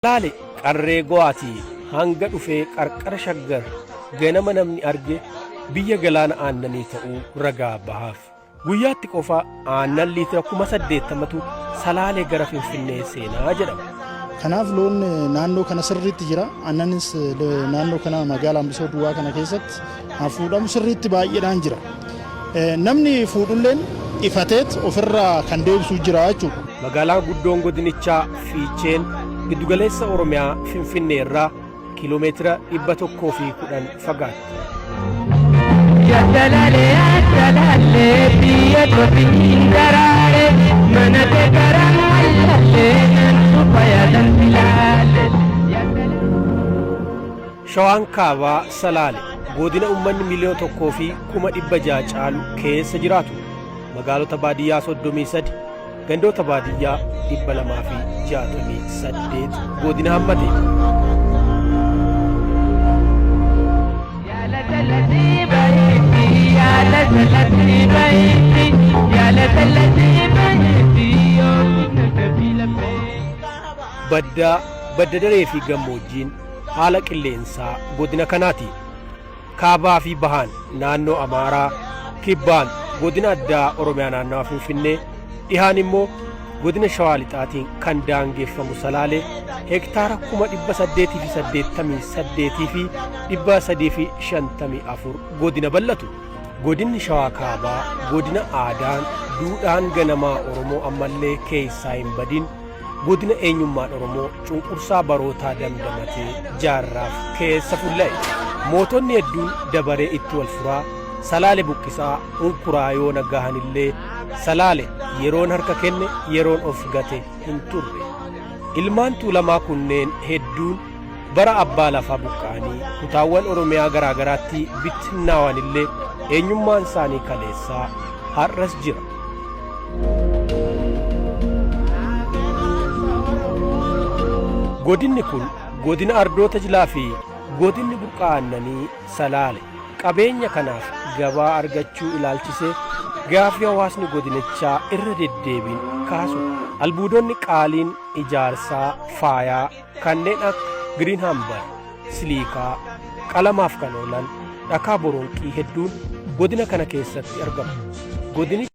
Salaale qarree Go'aatii hanga dhufee qarqara Shaggar ganama namni arge biyya galaana aannanii ta'uu ragaa bahaaf. Guyyaatti qofa aannan liitira 80,000tu Salaalee gara Finfinnee seenaa jedhama. Kanaaf loon naannoo kana sirriitti jira. Aannanis naannoo kana magaalaa Hambisoo Duwwaa kana keessatti fuudhamu sirriitti baay'eedhaan jira. Namni fuudhulleen ifateet ofirraa kan deebisu jira jechuudha. Magaalaan guddoon godinichaa Fiicheen giddugaleessa Oromiyaa Finfinnee irraa kiiloomeetira 110 fagaatti. Yasalale yasalale biyya kotiin daraare mana teekaraan wallaale nan suphayaatan filaale. Shawaan Kaabaa Salaale godina uummanni 1,600,000 caalu keessa jiraatu. Magaalota baadiyyaa 33, gandoota baadiyyaa 268 godina hammate. Yaala sallasii bayeetti yaala sallasii bayeetti yaala sallasii bayeetti yoo na filaffee. Baddaa, badda daree fi gammoojjiin haala qilleensaa godina kanaati. Kaabaa fi bahaan naannoo Amaaraa, kibbaan godina addaa Oromiyaa naannawa Finfinnee, dhihaan immoo godina Shawaa Lixaatiin kan daangeffamu Salaalee hektaara 888,354 godina bal'atu. Godinni Shawaa Kaabaa godina aadaan, duudhaan ganamaa Oromoo ammallee keessaa hin badin, godina eenyummaan Oromoo cunqursaa barootaa damdamatee jaarraaf keessa fulla'e. Mootonni hedduun dabaree itti wal furaa, Salaale buqqisaa, unkuraa yoona gahanillee Salaale yeroon harka kenne, yeroon of gate hin turre. Ilmaan Tuulamaa kunneen hedduun bara abbaa lafaa buqqa'anii kutaawwan Oromiyaa garaa garaatti bittinnaawanillee eenyummaan isaanii kaleessaa har'as jira. Godinni kun godina ardoota jilaa fi godinni burqaa aannanii Salaale. Qabeenya kanaaf gabaa argachuu ilaalchisee gaaffii hawaasni godinichaa irra deddeebiin kaasudha. Albuudonni qaaliin ijaarsaa, faayaa kanneen akka Giriin Hambar, siliikaa, qalamaaf kan oolan dhakaa boronqii hedduun godina kana keessatti argamu. Godinichi.